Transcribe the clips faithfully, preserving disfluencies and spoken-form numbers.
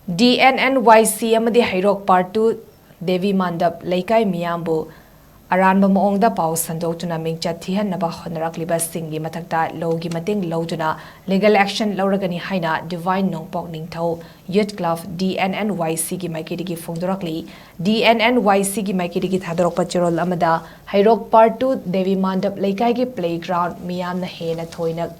D N N Y C ꯑꯃꯗꯤ ꯍꯩꯔꯣꯛ Part two Devi mandap ꯂꯩꯀꯥꯏ ꯃꯤꯌꯥꯝꯕꯨ ꯑꯔꯥꯟꯕ ꯃꯑꯣꯡꯗ ꯄꯥꯎ ꯁꯟꯗꯣꯛꯇꯨꯅ ꯃꯤꯡꯆꯠ ꯊꯤꯍꯟꯅꯕ ꯍꯣꯠꯅꯔꯛꯂꯤꯕꯁꯤꯡꯒꯤ ꯃꯊꯛꯇ ꯂꯣꯒꯤ ꯃꯇꯦꯡ ꯂꯧꯗꯨꯅ legal action ꯂꯧꯔꯒꯅꯤ ꯍꯥꯏꯅ Divine ꯅꯣꯡꯄꯣꯛ ꯅꯤꯡꯊꯧ Youth Club D N N Y C ꯒꯤ ꯃꯥꯏꯀꯩꯗꯒꯤ ꯐꯣꯡꯗꯣꯔꯛꯂꯤ꯫ D N N Y C ꯒꯤ ꯃꯥꯏꯀꯩꯗꯒꯤ ꯊꯥꯗꯣꯔꯛꯄ ꯆꯦꯔꯣꯜ ꯑꯃꯗ ꯍꯩꯔꯣꯛ Part two ꯗꯦꯕꯤ ꯃꯥꯟꯗꯞ ꯂꯩꯀꯥꯏꯒꯤ playground ꯃꯤꯌꯥꯝꯅ ꯍꯦꯟꯅ ꯊꯣꯏꯅ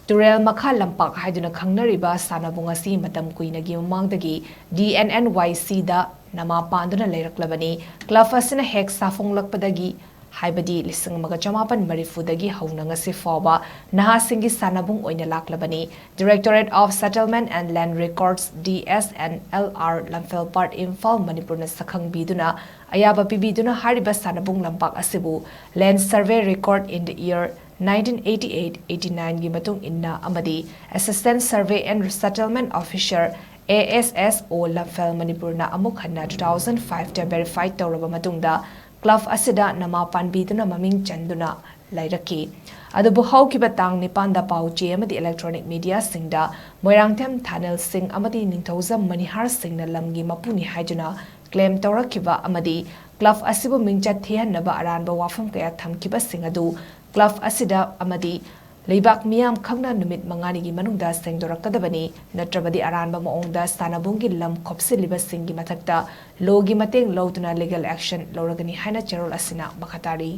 ꯇꯨꯔꯦꯜ ꯃꯈꯥ ꯂꯝꯄꯥꯛ ꯍꯥꯏꯗꯨꯅ ꯈꯪꯅꯔꯤꯕ ꯁꯥꯟꯅꯕꯨꯡ ꯑꯁꯤ ꯃꯇꯝ ꯀꯨꯏꯅꯒꯤ ꯃꯃꯥꯡꯗꯒꯤ D N N Y C ꯗ ꯅꯃꯥ ꯄꯥꯟꯗꯨꯅ ꯂꯩꯔꯛꯂꯕꯅꯤ꯫ Club ꯑꯁꯤꯅ ꯍꯦꯛ ꯁꯥꯐꯣꯡꯂꯛꯄꯗꯒꯤ, ꯍꯥꯏꯕꯗꯤ ꯂꯤꯁꯤꯡ ꯑꯃꯒ ꯆꯃꯥꯄꯟ ꯃꯔꯤꯐꯨꯗꯒꯤ ꯍꯧꯅ ꯉꯁꯤ ꯐꯥꯎꯕ ꯅꯍꯥꯁꯤꯡꯒꯤ ꯁꯥꯟꯅꯕꯨꯡ ꯑꯣꯏꯅ ꯂꯥꯛꯂꯕꯅꯤ꯫ Directorate of Settlement and Land Records, D S and L R, ꯂꯝꯐꯦꯜ ꯄꯥꯠ, ꯏꯝꯐꯥꯜ, ꯃꯅꯤꯄꯨꯔꯅ ꯁꯛꯈꯪꯕꯤꯗꯨꯅ ꯑꯌꯥꯕ ꯄꯤꯕꯤꯗꯨꯅ ꯍꯥꯏꯔꯤꯕ ꯁꯥꯟꯅꯕꯨꯡ ꯂꯝꯄꯥꯛ ꯑꯁꯤꯕꯨ Land Survey Record in the year nineteen eighty-eight eighty-nine ꯒꯤ ꯃꯇꯨꯡ ꯏꯟꯅ ꯑꯃꯗꯤ Assistant Survey and Resettlement Officer, A S S O, ꯂꯝꯐꯦꯜ, ꯃꯅꯤꯄꯨꯔꯅ ꯑꯃꯨꯛ ꯍꯟꯅ two thousand five ꯇ verify ꯇꯧꯔꯕ ꯃꯇꯨꯡꯗ club ꯑꯁꯤꯗ ꯅꯃꯥ ꯄꯥꯟꯕꯤꯗꯨꯅ ꯃꯃꯤꯡ ꯆꯟꯗꯨꯅ ꯂꯩꯔꯛꯈꯤ꯫ ꯑꯗꯨꯕꯨ ꯍꯧꯈꯤꯕ ꯇꯥꯡ ꯅꯤꯄꯥꯟꯗ ꯄꯥꯎ ꯆꯦ ꯑꯃꯗꯤ electronic media ꯁꯤꯡꯗ ꯃꯣꯏꯔꯥꯡꯊꯦꯝ ꯊꯥꯅꯤꯜ ꯁꯤꯡ ꯑꯃꯗꯤ ꯅꯤꯡꯊꯧꯖꯝ ꯃꯅꯤꯍꯥꯔ ꯁꯤꯡꯅ ꯂꯝꯒꯤ ꯃꯄꯨꯅꯤ ꯍꯥꯏꯗꯨꯅ claim ꯇꯧꯔꯛꯈꯤꯕ ꯑꯃꯗꯤ club ꯑꯁꯤꯕꯨ ꯃꯤꯡꯆꯠ ꯊꯤꯍꯟꯅꯕ ꯑꯔꯥꯟꯕ ꯋꯥꯐꯝ ꯀꯌꯥ ꯊꯝꯈꯤꯕꯁꯤꯡ ꯑꯗꯨ club ꯑꯁꯤꯗ ꯑꯃꯗꯤ ꯂꯩꯕꯥꯛ ꯃꯤꯌꯥꯝ ꯈꯪꯅ ꯅꯨꯃꯤꯠ ꯃꯉꯥꯅꯤꯒꯤ ꯃꯅꯨꯡꯗ ꯁꯦꯡꯗꯣꯔꯛꯀꯗꯕꯅꯤ, ꯅꯠꯇ꯭ꯔꯕꯗꯤ ꯑꯔꯥꯟꯕ ꯃꯑꯣꯡꯗ ꯁꯥꯟꯅꯕꯨꯡꯒꯤ ꯂꯝ ꯈꯣꯞꯆꯤꯜꯂꯤꯕꯁꯤꯡꯒꯤ ꯃꯊꯛꯇ ꯂꯣꯒꯤ ꯃꯇꯦꯡ ꯂꯧꯗꯨꯅ legal action ꯂꯧꯔꯒꯅꯤ ꯍꯥꯏꯅ ꯆꯦꯔꯣꯜ ꯑꯁꯤꯅ ꯃꯈꯥ ꯇꯥꯔꯤ꯫